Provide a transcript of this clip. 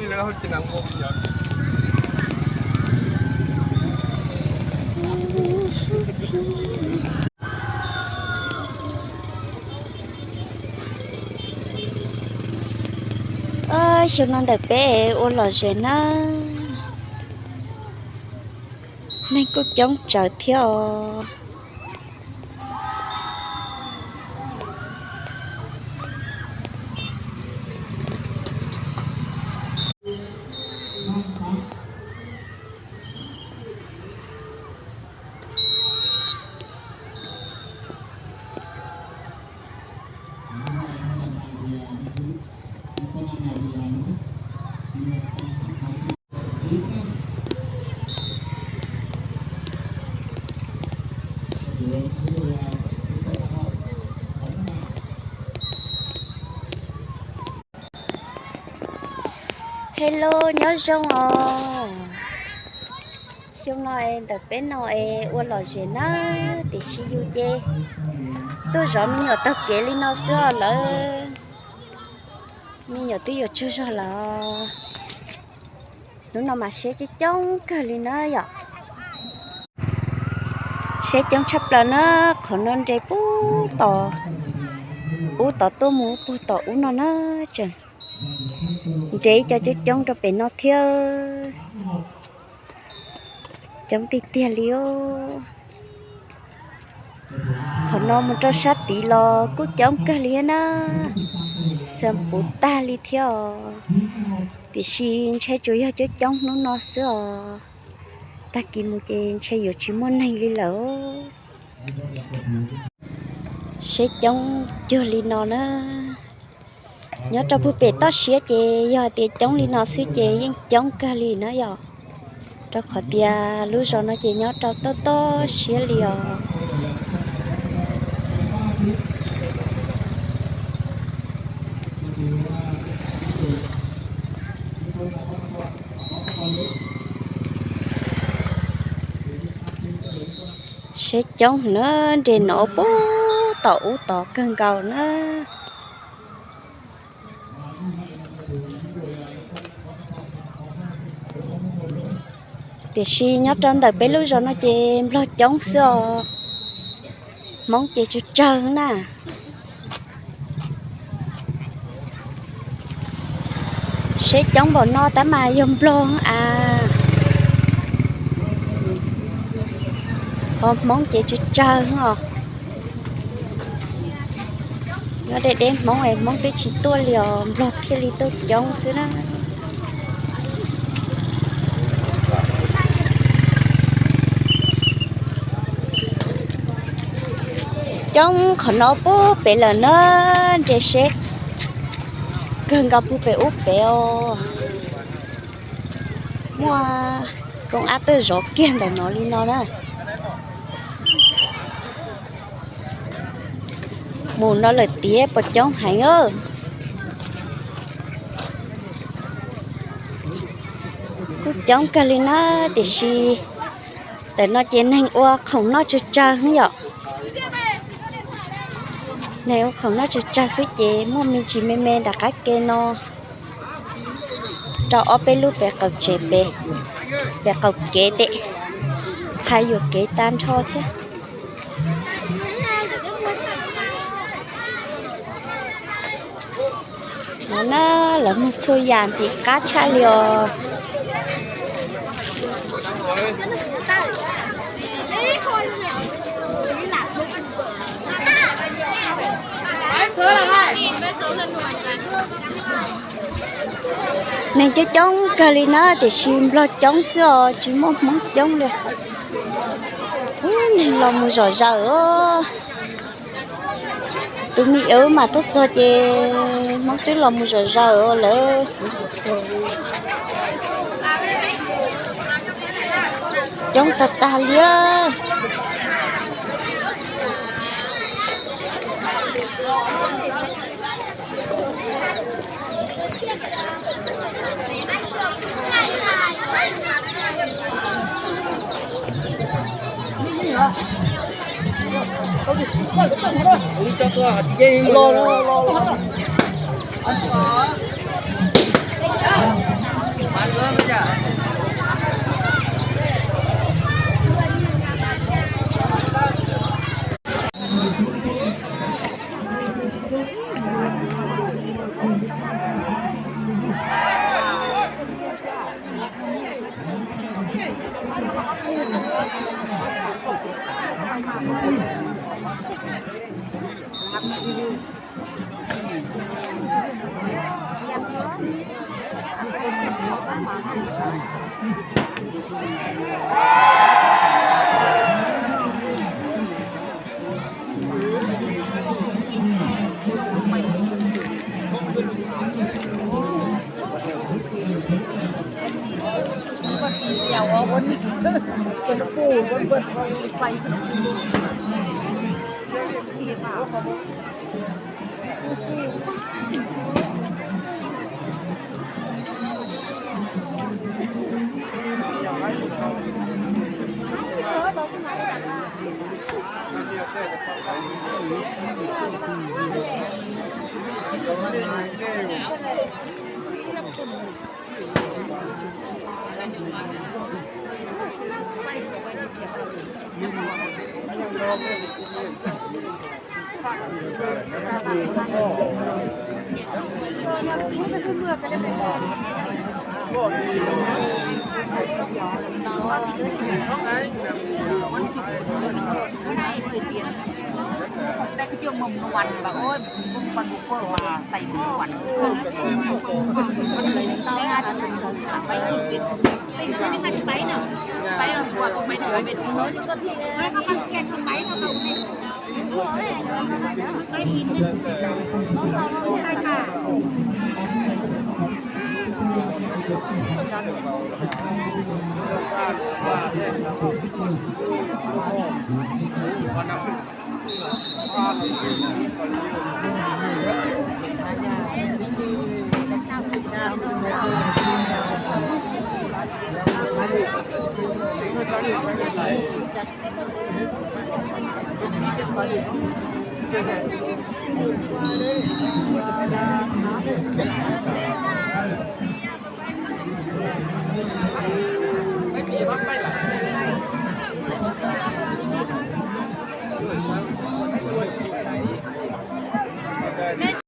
Xyoo no ntawm peb ua lom zem na, neeg kuj coob tsawv thiab os. Hello, nyob zoo os. Xyoo no es ntawm peb no es ua lom zem na, tiam sis yus ces tuaj zov me nyuam taug kev li no xwb os lawm. Me nyuam twb yuav tsawg zog lawm. Hnub no mas siab coob coob kawg li na yom. Siab coob tshaj plaws na, qhov no nres puag tom ub tod tuaj mus puag tom ub no na, tseem nres ib co coob coob rau pem no thiab. Coob tiag tiag li os. Qhov no mus rau sab tid los kuj coob kawg li thiab na, xeem puv tag li thiab os. Tiam sis ntshe tsuas yog coob coob hnub no xwb os, tag kis mus ces ntshe yuav tsis muaj neeg li lawm. Siab coob cuag li no na. Nyob rau puag pem toj siab ces yog hais tias coob li no xwb ces yeej coob kawg li na yom, rau qhov tias lub zos no ces nyob rau toj toj siab li os. Siab coob na, nres no puag tom ub tod kawg nkaus na. Tiam sis nyob rau ntawm peb lub zos no ces nplog coob xwb os, hmoob ces tsawg tsawg na. Siab coob npaum no tab mas yog nplog a, ho hmoob ces tsawg tsawg os. Nyob deb deb hmoob es hmoob twb tsis tuaj li os, nplog thiaj li tuaj coob xwb na. Coob qhov no puag pem lawm na, nres seb kawg nkaus puag pem ub pem os. Muaj koob ab twb zov kiag ntawm no li no na. Mus no lawm tiag puas coob heev. Kuj coob kawg li na, tiam sis ntawm no ces neeg ua khoom noj tsawg tsawg yom. Neeg ua khoom noj tsawg tsawg xwb ces muaj me ntsis me me nram qab ke no rau ob peb lub pem qaum tsev pem, pem qaum kev teb, hais yuam kev tag nrho thiab. No na, lawv muag txhua yam ntxim qab tshaj li os. Neeg coob coob kawg li na, tiam sis nplog coob xwb os, tsis muaj hmoob coob li. Ub, neeg los mus zom zaws os. Tus me wb mas tuaj txog ces hmoob twb los mus zom zaws os lawm. Coob tag tag li. Tes kwv tij mus nua ua, ua npua tais nua.